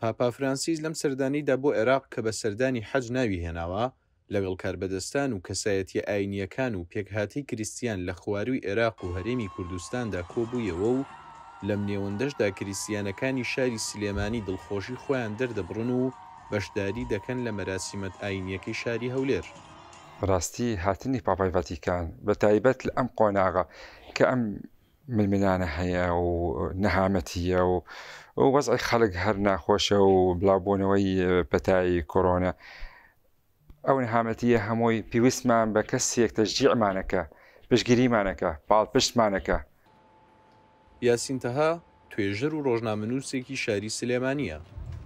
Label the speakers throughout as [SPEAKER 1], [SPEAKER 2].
[SPEAKER 1] پاپا فرانسیس لەم سەردانەیدا بۆ عێراق کە بە سەردانی حەج ناوی هێناوە، لەگەڵ کاربەدەستان و کەسایەتییە ئاینییەکان و پێکهاتەی کریستیان لە خوارووی عێراق و هەرێمی کوردستاندا کۆبوویەوە و لەم نێوەندەشدا کریستیانەکانی شاری سلێمانی دڵخۆشی خۆیان دەردەبڕن و بەشداری دەکەن لە مەراسیمەت ئاینییەکەی شاری هەولێر.
[SPEAKER 2] بەڕاستی هاتنی پاپای ڤاتیکان بە تایبەت لە ئەم قۆناغە کە ئەم ململانە هەیە و نەهامەتیە و وەزعی خەڵک هەر ناخۆشە و بڵاوبوونەوەی پەتای کۆرۆنا ئەو نەهامەتیە هەمووی پێویستمان بە کەسێک تەشجیعمانەکە پشتگیریمانەکە پاڵپشتمانەکە.
[SPEAKER 1] یاسین تەها، توێژەر و ڕۆژنامەنووسێکی شاری سلێمانییە.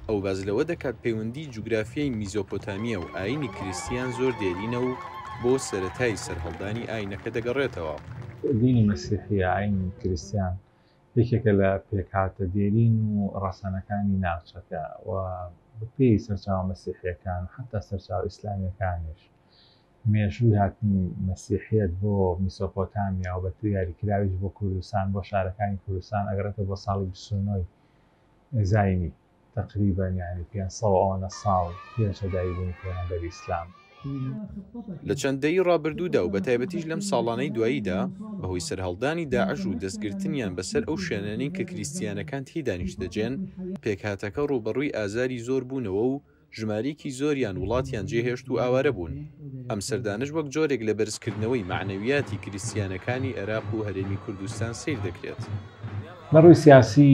[SPEAKER 1] ئەو باس لەوە دەکات پەیوەندیی جوگرافیای میزۆپۆتامیا و ئایینی کریستیان زۆر دێرینە و بۆ سەرەتای سەرهەڵدانی ئایینەکە دەگەڕێتەوە.
[SPEAKER 3] دینی مەسیحی یا ئایینی کریستیان یەکێکە لە پێکهاتە دێرین و ڕەسەنەکانی ناوچەکە و بەپێی سەرچاوە مەسیحییەکان و حەتتا سەرچاوە ئیسلامییەکانیش مێژووی هاتنی مەسیحیەت بۆ میسۆپۆتامیا و بە دیاریکراویش بۆ کوردستان، بۆ شارەکانی کوردستان ئەگەڕێتەوە بۆ ساڵی 29 ی زاینی، تەقریبەن یانی 500 و ئەوەنە ساڵ پێش لەدایکبوونی پێغەمبەری ئیسلام.
[SPEAKER 1] لە چەند دەیەی ڕابردوودا و بەتایبەتیش لەم ساڵانەی دواییدا، بەهۆی سەرهەڵدانی داعش و دەستگرتنیان بەسەر ئەو شوێنانەی کە کریستیانەکان تێیدا نیشتەجێن، پێکهاتەکە ڕووبەڕووی ئازاری زۆر بوونەوە و ژمارەیەکی زۆریان وڵاتیان جێهێشت و ئاوارە بوون، ئەم سەردانەش وەک جۆرێک لە بەرزکردنەوەی مەعنەویاتی کریستیانەکانی عێراق و هەرێمی کوردستان سەیر دەکرێت.
[SPEAKER 3] لە ڕووی سیاسی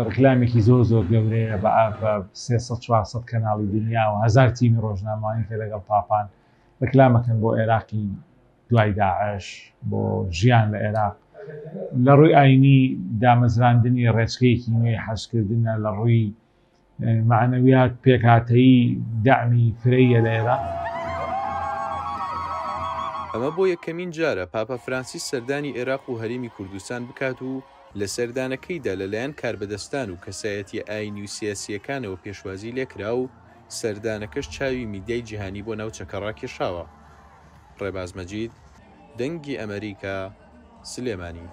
[SPEAKER 3] ڕیکلامێکی زۆر زۆر گەورەیە بە بە 300 400 کەناڵی دنیا و هەزار تیمی ڕۆژنامەوانی کە لەگەڵ پاپان ڕیکلامەکەن بۆ عێراقی دوای داعش بۆ ژیان لە عێراق لە ڕووی ئاینی دامەزراندنی ڕێچکەیەکی نوێی حەجکردنە لە ڕووی مەعنەویات پێکهاتەیی دەعمی فرەییە لە ئێراق.
[SPEAKER 1] ئەمە بۆ یەکەمین جارە پاپا فرانسیس سەردانی ئێراق و هەرێمی کوردستان بکات و لە سەردانەکەیدا لەلایەن کاربەدەستان و کەسایەتییە ئایینی و سیاسییەکانەوە پێشوازی لێکرا و سەردانەکەش چاوی میدیای جیهانی بۆ ناوچەکە ڕاکێشاوە. ڕێباز مەجید، دەنگی ئەمەریکا، سلێمانی.